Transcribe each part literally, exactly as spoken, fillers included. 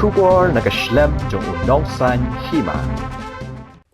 Khubor na ka shlem jong u nongsan hima.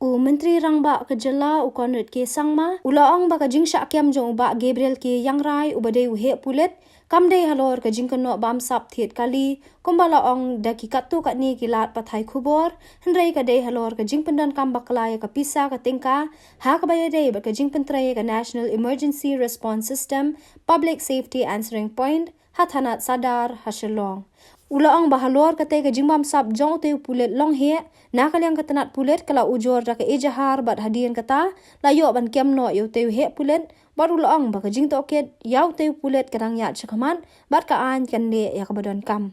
U Myntri Rangbah ka jylla u Conrad K Sangma u la ong ba ka jingshah kem jong u Bah Gabriel K Iangrai uba dei u heh pulit kam dei halor ka jingkynnoh bamsap thied kali kumba la ong da ki katto katne ki lad pathai khubor, hynrei ka dei halor ka jingpyndonkam bakla ïa ka pisa ka tyngka ha kaba ïadei bad ka jingpyntrei ïa ka National Emergency Response System, Public Safety Answering Point, ha thanat Sadar ha Shillong. U la ong ba halor katei ka jingbamsap jong utei u pulit longheh, na ka liang ka tnat pulit ka la ujor da ka ejahar bad hadien kata la ïoh ban kem noh ïa utei u heh pulit, bad u la ong ba ka jingtohkit ïa utei u pulit ka dang ïaid shakhmat bad ka aiñ kan leh ïa kaba donkam.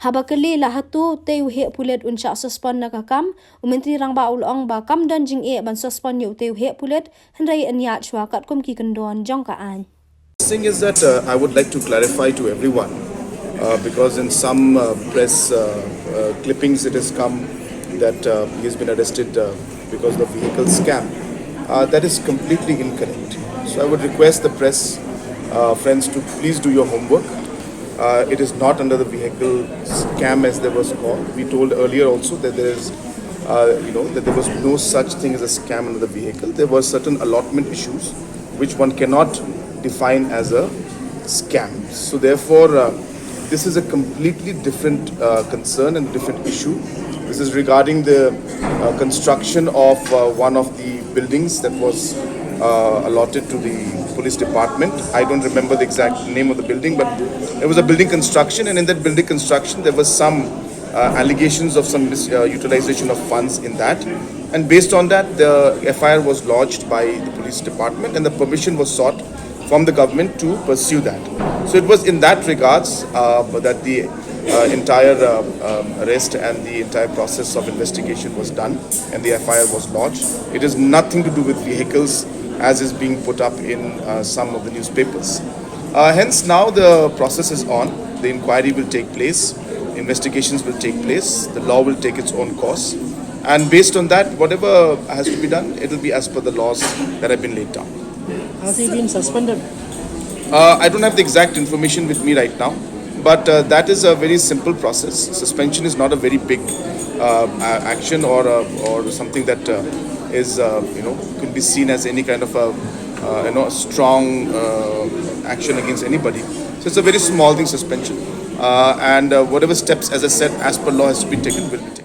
Haba kylli la hato utei u heh pulit un shah suspend na ka kam, u Myntri Rangbah u la ong ba kam don jingeh ban suspend ïa utei u heh pulit, hynrei yn ïaid shuwa katkum ki kyndon jong ka aiñ. Thing is that uh, I would like to clarify to everyone uh, because in some uh, press uh, uh, clippings it has come that uh, he has been arrested uh, because of the vehicle scam. Uh, that is completely incorrect. So I would request the press uh, friends to please do your homework. Uh, it is not under the vehicle scam as there was called. We told earlier also that there is, uh, you know, that there was no such thing as a scam under the vehicle. There were certain allotment issues which one cannot define as a scam. So therefore, uh, this is a completely different uh, concern and different issue. This is regarding the uh, construction of uh, one of the buildings that was uh, allotted to the police department. I don't remember the exact name of the building, but it was a building construction, and in that building construction, there was some uh, allegations of some mis- uh, utilization of funds in that. And based on that, the F I R was lodged by the police department, and the permission was sought from the government to pursue that. So it was in that regards uh, that the uh, entire uh, um, arrest and the entire process of investigation was done, and the F I R was lodged. It has nothing to do with vehicles as is being put up in uh, some of the newspapers. Uh, hence, now the process is on. The inquiry will take place, investigations will take place, the law will take its own course, and based on that, whatever has to be done, it will be as per the laws that have been laid down. Has he been suspended? Uh, I don't have the exact information with me right now, but uh, that is a very simple process. Suspension is not a very big uh, a- action or uh, or something that uh, is uh, you know could be seen as any kind of a uh, you know strong uh, action against anybody. So it's a very small thing, suspension, uh, and uh, whatever steps, as I said, as per law has to be taken will be taken.